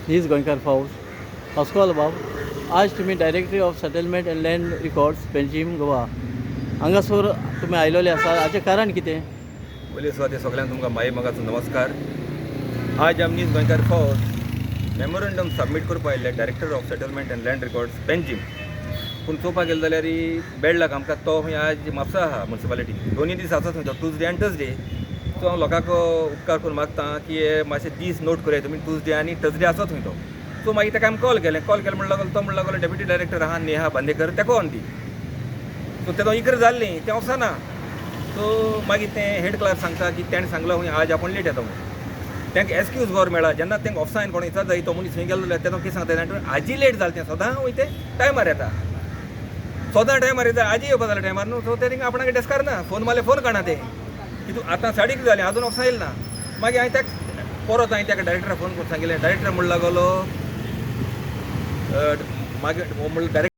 नीज गोंयकार फौज. पास्कोआल बाब, आज तुमी Directory of Settlement and Land Records, Panjim, Goa हांगासर तुमी आयलेले आसा. हाचें कारण कितें? पयले सुवाते सगळ्यांक तुमकां माई मोगाचो नमस्कार. आज आमी नीज गोंयकार फौज मेमोरंडम सबमीट करपा आयिल्ले Director of Settlement and Land Records, Panjim. पूण चोवपाक गेले जाल्यार बेडलाक आमकां तो खंय आज म्हापसा आहा मुन्सिपालिटी. दोनूय दीस आसा थंय तो, ट्युजडे आनी थर्सडे. सो हांव लोकांक उपकार करून मागता की हे मातशे दीस नोट करया तुमी. ट्युजडे आनी थर्सडे आसा थंय तो. सो मागीर ताका आमी कॉल केलें. कॉल केलें म्हणून लागलो, तो म्हणून लागलो डेप्युटी डायरेक्टर आहा नेहा बांदेकर, तेका ऑन दी. सो तेदो इकरा जाल्ली, तें वचना. सो मागीर तें हेड क्लार्क सांगता की तेणें सांगलां खंय आज आपूण लेट येता म्हणून. तांकां एक्सक्यूज बरो मेळ्ळा. जेन्ना तांकां ऑफिसान कोण विचारता जाय, तो मनीस खंय गेलो जाल्यार तेदो कितें सांगता जाणा, आजी लेट जालें, तें सदां वयता तें टायमार येता, सदां टायमार येता, आजी येवपा जालें टायमार न्हू. सो ते थिंगा आपणाक डेस्कार ना, फोन मारले फोन काडना ते. की तूं आतां 11:30 जालें, आजून ऑफिसान येयलें ना. मागीर हांवें ताका परत हांवें ताका डायरेक्टराक फोन करून सांगिल्लें. डायरेक्टर म्हणून लागलो, मागीर म्हणल्यार डायरेक्ट